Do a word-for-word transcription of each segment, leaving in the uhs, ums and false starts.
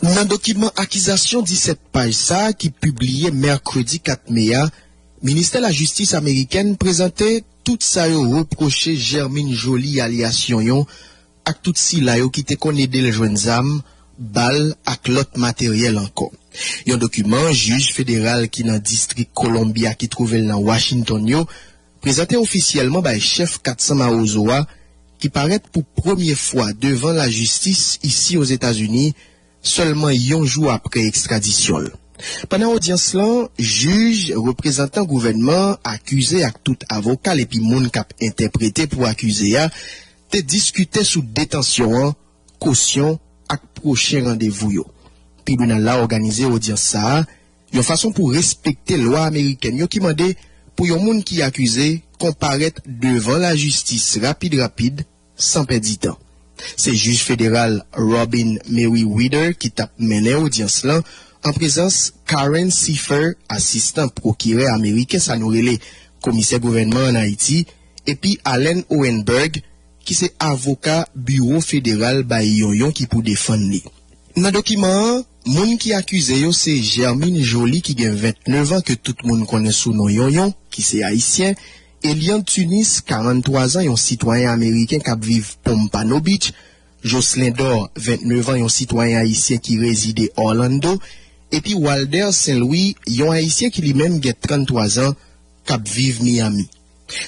Nan dokiman akizasyon disèt paj sa a ki pibliye mèkredi kat me a, Ministè Lajistis amerikèn prezante tout sa yo repwoche Germine Joly alyas Yonyon ak tout sila yo ki te konn ede l jwenn zam, bal ak lòt materyèl ankò. Yon dokiman jij federal ki nan distrik Columbia ki twouve l nan Washington yo prezante ofisyèlman bay chèf kat san Mawozo a, ki parèt pou premye fwa devan lajistis isi Ozetazini, sèlman yon jou apre ekstradisyon l. Pandan odyans lan, jij, reprezantan gouvènman, akize ak tout avoka l epi moun k ap entèprete pou akize a te diskite sou detansyon an, kosyon ak pwochen randevou yo. Tribinal la òganize odyans sa a yon fason pou respekte lwa amerikèn yo ki mande pou yon moun ki akize konparèt devan lajistis rapid rapid, san pèdi tan. Se jij federal Robin Mary Wider ki t ap mennen odyans lan, an prezans Karen Siffer, asistan pwokirè ameriken, sa nou rele komisè gouvènman ann Ayiti, epi Allen Oenberg, ki se avoka biwo federal bay Yonyon ki pou defann li. Nan dokiman an, moun ki akize yo se Germine Joly ki gen vennnev an, ke tout moun konnen sou non Yonyon, ki se ayisyen, Eliande Tunis, karanntwa zan, yon sitwayen ameriken k ap viv Pompano Beach, Jocelyn Dor, vennnev an, yon sitwayen ayisyen ki rezide Orlando, epi Walder Saint Louis, yon ayisyen ki li menm gen tranntwa zan, k ap viv Miami.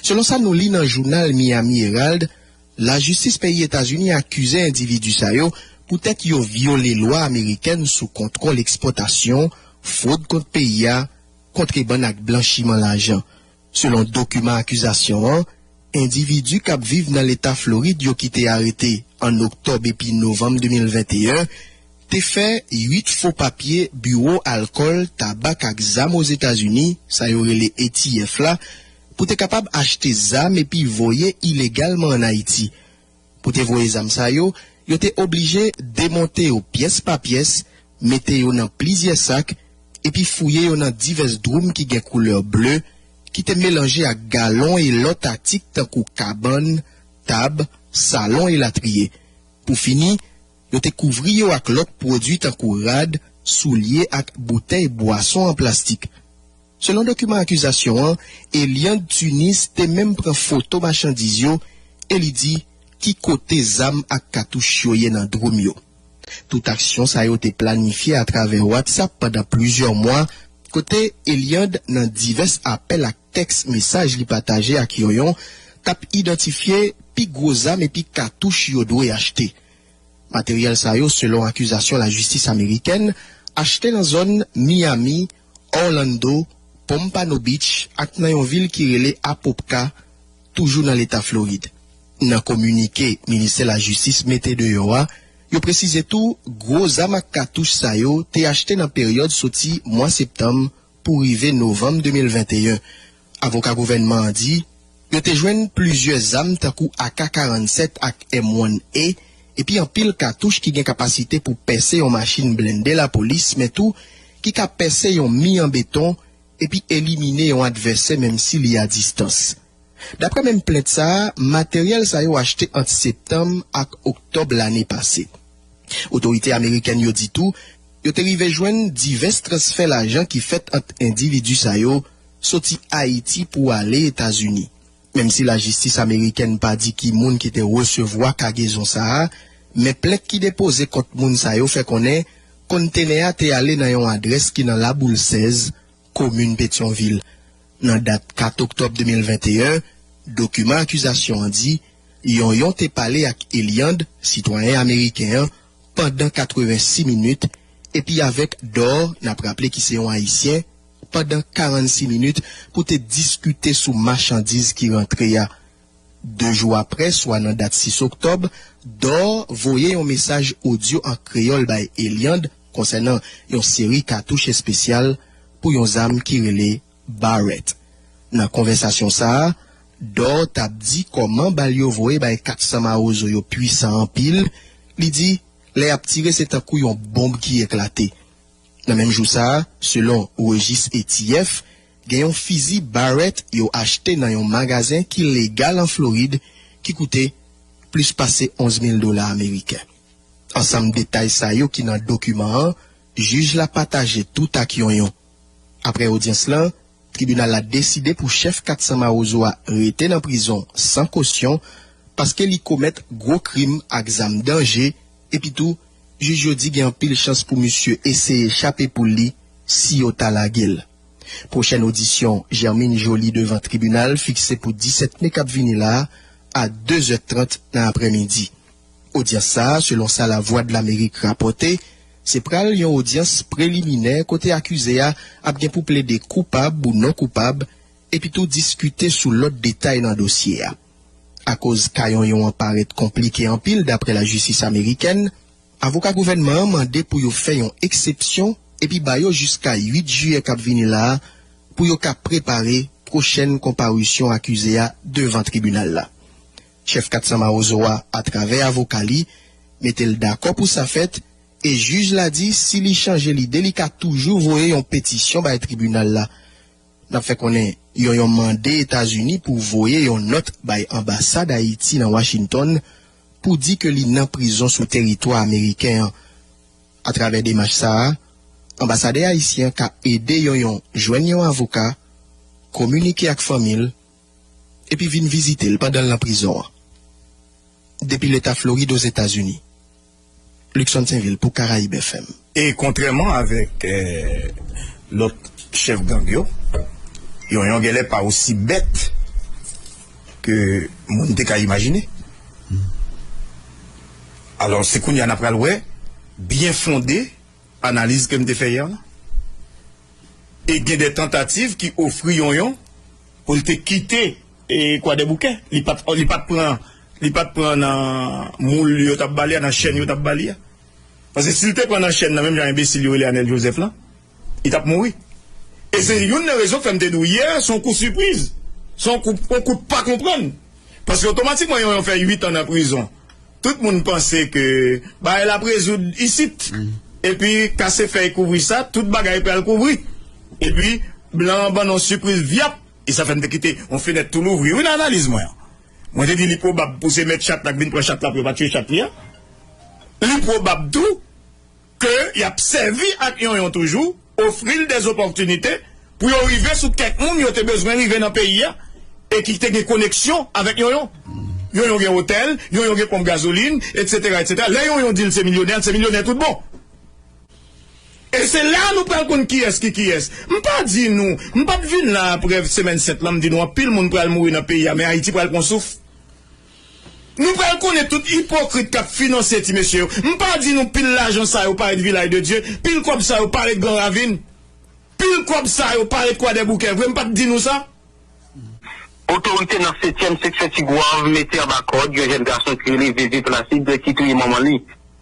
Selon sa nou li nan jounal Miami Herald, lajistis peyi Etazini akize endividi sa yo poutèt yo vyole lwa amerikèn sou kontwòl ekspòtasyon, fwod kont peyi a, kontrebann ak blanchiman lajan. Selon dokiman akizasyon an, endividi k ap viv nan Leta Florid yo ki te arete an oktòb epi novanm de mil venteyen te fè uit fo papye biwo alkòl, tabak ak zam Ozetazini, sa yo rele A T F la, pou te kapab achte zam epi voye ilegalman ann Ayiti. Pou te voye zam sa yo, yo te oblije demonte yo pyès pa pyès, mete yo nan plizyè sak, epi fouye yo nan divès dwoum ki gen koulè ble, ki te melanje ak galon e lòt atik tankou kabann, tab, salon elatriye. Pou fini, yo te kouvri yo ak lòt pwodui tankou rad, soulye ak boutèy bwason an plastik. Selon dokiman akizasyon an, Eliande Tunis te menm pran foto machandiz yo e li di ki kote zam ak katouch yo ye nan dwoum yo. Tout aksyon sa yo te planifye atravè WhatsApp pandan plizyè mwa, kote Eliande nan divès apèl ak tèks mesaj li pataje ak Yonyon t ap idantifye pi gwo zam epi katouch yo dwe achte. Materyèl sa yo, selon akizasyon lajistis amerikèn, achte nan zòn Miami, Orlando, Pompano Beach ak nan yon vil ki rele Apopka, toujou nan Leta Florid. Nan kominike Ministè Lajistis mete deyò a, yo presize tou gwo zam ak katouch sa yo te achte nan peryòd soti mwa septanm pou rive novanm de mil venteyen. Avoka gouvènman an di, yo te jwenn plizyè zam tankou A K karannsèt ak M one A, epi anpil katouch ki gen kapasite pou pèse yon machin blende lapolis, men tou ki ka pèse yon mi an beton epi elimine yon advèsè menm si li a distans. Daprè menm plent sa a, materyèl sa yo achte ant septanm ak oktòb lane pase. Otorite amerikèn yo di tou, yo te rive jwenn divès transfè lajan ki fèt ant endividi sa yo soti Ayiti pou ale Etazini. Menm si lajistis amerikèn pa di ki moun ki te resevwa kagezon sa a, men plent ki depoze kont moun sa yo fè konnen kontenè a te ale nan yon adrès ki nan Laboul sèz, komin Petyonvil. Nan dat kat oktòb de mil venteyen, dokiman akizasyon an di Yonyon te pale ak Eliande, sitwayen ameriken an, pandan katrevensis minit, epi avèk Dor, n ap raple ki se yon Ayisyen, pandan karannsis minit pou te diskite sou machandiz ki rantre a. De jou apre, swa nan dat sis oktòb, Dor voye yon mesaj odyo an kreyòl bay Eliande konsènan yon seri katouch espesyal pou yon zam ki rele Barrett. Nan konvèsasyon sa a, Dor t ap di kòman bal yo voye bay kat san Mawozo yo pwisan anpil. Li di, lè y ap tire, se tankou yon bonb ki eklate. Nan menm jou sa a, selon rejis A T F, gen yon fizi Barrett yo achte nan yon magazen ki legal an Florid ki koute plis pase onz mil dola ameriken. Ansanm detay sa yo ki nan dokiman an, jij la pataje tout ak Yonyon. Apre odyans lan, tribinal la deside pou chèf Katsan Mawozo a rete nan prizon san kosyon, paske li komèt gwo krim ak zam danje, epitou, jij yo di gen anpil chans pou misye eseye chape poul li si yo ta lage l. Pwochèn odisyon Germine Joly devan tribinal fikse pou disèt me k ap vini la a, a de zè trant nan aprèmidi. Odyans sa a, selon sa Lavwadlamerik rapòte, se pral yon odyans preliminè kote akize a ap gen pou plede koupab ou non koupab, epitou diskite sou lòt detay nan dosye a. Akoz ka Yonyon an parèt konplike anpil daprè lajistis amerikèn, avoka gouvènman an mande pou yo fè yon eksepsyon epi ba yo jiska uit jiyè k ap vini la a pou yo ka prepare pwochèn konparisyon akize a devan tribinal la. Chèf Katsan Mawozo a, atravè avoka li, mete l dakò pou sa fèt, e jij la di si li chanje lide, li ka toujou voye yon petisyon bay tribinal la. N ap fè konnen Yonyon mande Etazini pou voye yon nòt bay anbasad Ayiti nan Washington pou di ke li nan prizon sou teritwa ameriken an. Atravè demach sa a, anbasadè ayisyen an ka ede Yonyon jwenn yon avoka, kominike ak fanmi l, epi vin vizite l pandan l nan prizon an. Depi Leta Florid, Ozetazini, Luckson Sainvil pou Karayib F M. E kontrèman avèk, eh, lòt chèf gang yo, Yonyon genlè pa osi bèt ke moun te ka imajine. Alò, se kounye a n ap pral wè byen fonde analiz ke m te fè yè la. E gen de tantativ ki ofri Yonyon pou l te kite, e, Kwadèboukè. Li pa t, li pa t pran, li pa t pran nan moul yo t ap ba li a, nan chèn yo t ap ba li a. Paske si l te pran nan chèn nan, menm jan enbesil yo rele Anèl Jozèf lan, li t ap mouri. E se youn nan rezon k fè m te di w yè, se yon kou sipriz. Se yon kou, yon kou pa konprann. Paske otomatikman, Yonyon fè uit an nan prizon. Tout moun panse ke bagay la ap rezoud isit. Epi kase fèy kouvri sa, tout bagay pral kouvri. Epi blan an ban nou sipriz vyap. E sa fè m te kite yon fenèt tou louvri. Wi, nan analiz mwen an. Mwen te di li pwobab pou se mèt chat la k vin pran chat la pou yo pa tiye chat li a. Li pwobab tou ke y ap sèvi ak Yonyon toujou, ofri l dèzopòtinite pou yo rive sou kèk moun yo te bezwen rive nan peyi a e ki te gen koneksyon avèk Yonyon. Yonyon gen otèl, Yonyon gen ponp gazolin, etsetera, etsetera. Lè Yonyon di l se milyonè, l se milyonè tout bon. E se la nou pral konn kiyès ki kiyès. M pa di nou, m pa t vin la apre semèn sèt lan, m di nou anpil moun pral mouri nan peyi a, men Ayiti pral pran souf. Nou pral konnen tout ipokrit k ap finanse ti mesye yo. M pa di nou pil lajan sa yo parèt Vilaj de Dye, pil kòb sa yo parèt Gran Ravin, pil kòb sa yo parèt Kwadèboukè vre, m pa t di nou sa? Otorite nan setyèm seksyon Tigwav mete anba kòd yon jèn gason ki rele Veve Placide ki touye manman li.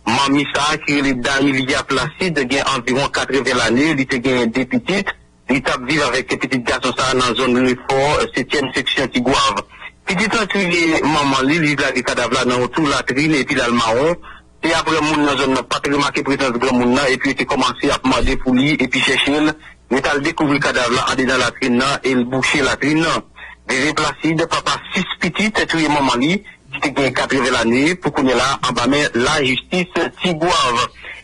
Manmi sa a ki rele Darilia Placide gen anviwon katreven lane, li te genyen de pitit. Li t ap viv avèk pitit gason sa a nan zòn Refò, setyèm seksyon Tigwav. Pitit lan touye manman li, li lage kadav la nan yon twou latrin epi l al mawon. Se apre moun nan zòn nan pa t remake prezans granmoun nan epi yo te kòmanse ap mande pou li epi chèche l. Yo t al dekouvri kadav la andedan latrin nan e l bouche latrin nan. Veve Placide, papa sis pitit, touye manman li ki te gen katreven lane, pou kounye la anba men lajistis Tigwav.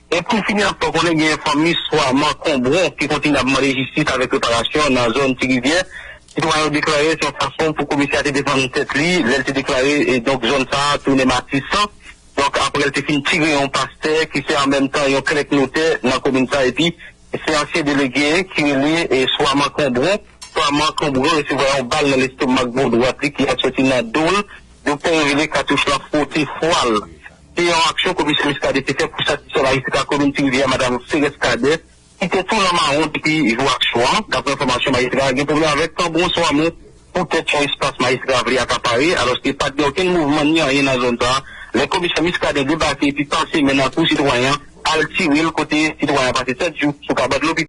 E pou fini, n ap fè w konnen gen fanmi Swaman Konbron ki kontinye ap mande jistis avèk reparasyon nan zòn Ti Rivyè. Sitwayen yo deklare se yon fason pou komisè a te defann tèt li lè l te deklare, e, donk, zòn sa a tounen matisan. Donk, apre l te fin tire yon pastè ki se an menm tan yon klèk notè nan komin sa a, epi se ansyen delege ki rele, e, Swaman Konbron. Swaman Konbron resevwa yon bal nan lestomak bò dwat li ki ap soti nan do l. Doktè yo rele katouch lan fwote fwa l. Se yon aksyon komisè Miskaden te fè pou satisfè majistra komin Ti Rivyè, madanm Serès Kadè, ki te tou nan mawon depi jou aksyon an. Daprè enfòmasyon majistra a, gen pwoblèm avèk Konbron Swaman poutèt yon espas majistra a vle akapare, alòske pa t gen okenn mouvman ni anyen nan zòn sa a. Lè komisè Miskaden debake epi pase men nan kou sitwayen an, al tire l kote sitwayen an pase sèt jou sou kabann lopital.